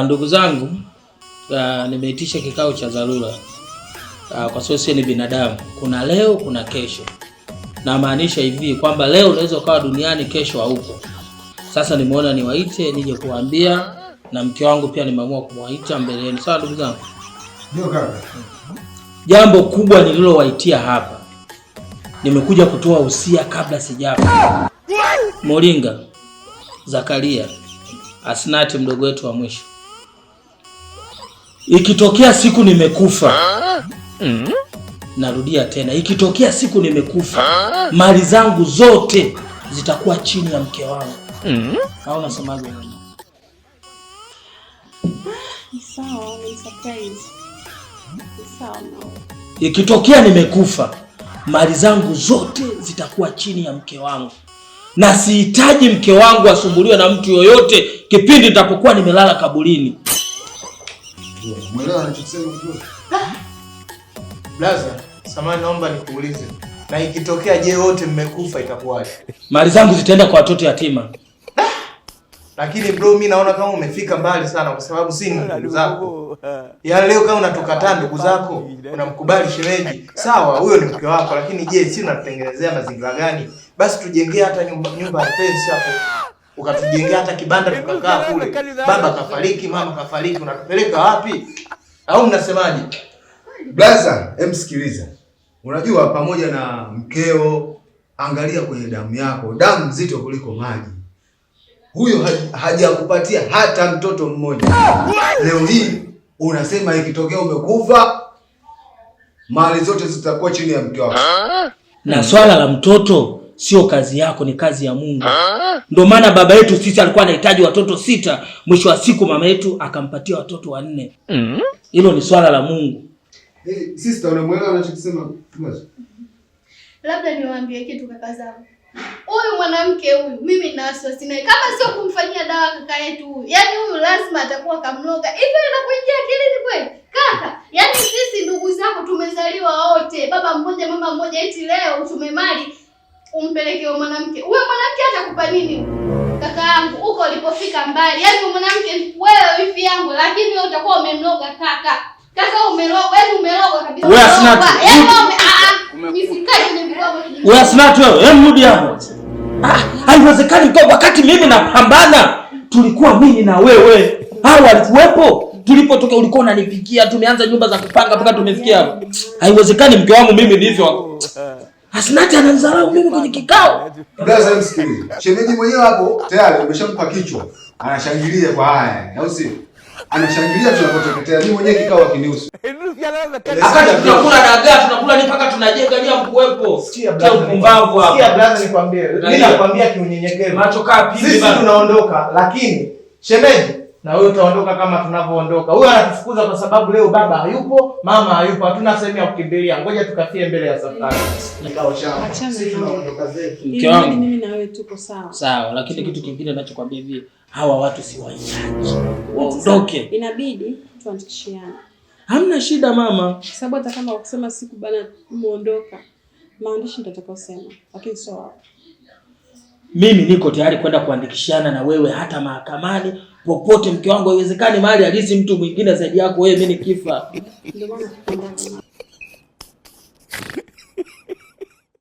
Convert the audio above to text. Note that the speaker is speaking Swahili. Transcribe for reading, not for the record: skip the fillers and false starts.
Ndugu zangu, nimeitisha kikao cha dharura kwa sababu sisi ni binadamu, kuna leo kuna kesho. Na maanisha hivi kwamba leo unaweza ukawa duniani, kesho haupo. Sasa nimeona niwaite nije kuambia, na mke wangu pia nimeamua kumwaita mbele yenu. Sawa ndugu zangu? Ndio kaka. Jambo kubwa nililowaitia hapa, nimekuja kutoa usia kabla sijafa. Moringa, Zakaria, Asnati mdogo wetu wa mwisho, ikitokea siku nimekufa, narudia tena, ikitokea siku nimekufa, mali zangu zote zitakuwa chini ya mke wangu. Au unasemaje mama? Ni sawa, ni surprise. Ni sawa mama. Ikitokea nimekufa, mali zangu zote zitakuwa chini ya mke wangu, na sihitaji mke wangu asumbuliwe na mtu yoyote kipindi nitapokuwa nimelala kaburini. Umeelewa anachosema bro? Blaza, samahani, naomba nikuulize. Na ikitokea je, wote mmekufa itakuwaje? Mali zangu zitaenda kwa watoto yatima. Lakini bro, mimi naona kama umefika mbali sana kwa sababu si ni ndugu zako. Ya leo kama unatukataa ndugu zako, unamkubali shemeji. Sawa, huyo ni mke wako, lakini je, si unatutengenezea mazingira gani? Basi tujengee hata nyumba ya fence hapo. Ukatujengea hata kibanda tukakaa kule. Baba kafariki, mama kafariki, unatupeleka wapi? Au mnasemaje? Blaza, em sikiliza. Unajua pamoja na mkeo, angalia kwenye damu yako, damu nzito kuliko maji. Huyo hajakupatia hata mtoto mmoja. Leo hii unasema ikitokea umekufa, mali zote zitakuwa chini ya mke wako. Na swala la mtoto sio kazi yako, ni kazi ya Mungu. Ndio maana baba yetu sisi alikuwa anahitaji watoto 6, mwisho wa siku mama yetu akampatia watoto 4. Hilo ni swala la Mungu. Hey, sister, unamuelewa anachokisema Blaza? Labda niwaambie kitu kaka zangu. Huyu mwanamke huyu mimi nina wasiwasi naye. Kama sio kumfanyia dawa kaka yetu huyu. Yaani huyu lazima atakuwa kamloga. Hivyo inakuingia akilini kweli? Kaka, yaani sisi ndugu zako tumezaliwa wote, baba mmoja mama mmoja, eti leo utume mali umpelekee huyo mwanamke. Huyo mwanamke atakupa nini? Kaka yangu, huko ulipofika mbali. Yaani huyo mwanamke wewe wifi yangu, lakini wewe utakuwa umemloga kaka. Kaka umelogwa, yaani umelogwa kabisa. Wewe Asnati. Yaani wewe nisikae kwenye midomo. Wewe Asnati wewe, hebu rudi hapo. Haiwezekani kwa wakati mimi napambana, tulikuwa mimi na wewe. Hao walikuwepo. Tulipotoka ulikuwa unanipikia, tumeanza nyumba za kupanga mpaka tumefikia hapo. Haiwezekani mke wangu mimi ndivyo. Asnati ananidharau mimi kwenye kikao. Blaza, msikilize. Shemeji mwenyewe hapo tayari umeshampa kichwa. Anashangilia kwa haya, au sio? Anashangilia tunapoteketea. Mimi mwenyewe kikao hakinihusu. Wakati tunakula dagaa, tunakula ni mpaka tunajenga nia mkuwepo. Sikia Cha blaza, upumbavu hapa. Sikia blaza, nikwambie. Mimi nakwambia kiunyenyekevu. Macho kaa pili Sisi bana. tunaondoka, lakini shemeji na wewe utaondoka kama tunavyoondoka. Huyo anatufukuza kwa sababu leo baba hayupo, mama hayupo, hatuna sehemu ya kukimbilia. Ngoja tukafie mbele ya safari. Kikao chao. Achana Sisi nao. tunaondoka zetu. Mke wangu. Ili mimi na wewe tuko sawa. Sawa, lakini kitu kingine ninachokwambia hivi, hawa watu si wahitaji. Waondoke. Inabidi tuandikishiane. Hamna shida mama. Kwa sababu hata kama ukisema siku bana muondoka, maandishi ndio atakayosema, lakini sio wao. Mimi niko tayari kwenda kuandikishana na wewe hata mahakamani popote, mke wangu. Haiwezekani mahali halisi mtu mwingine zaidi yako wewe, mimi nikifa. Ndio maana nakupenda.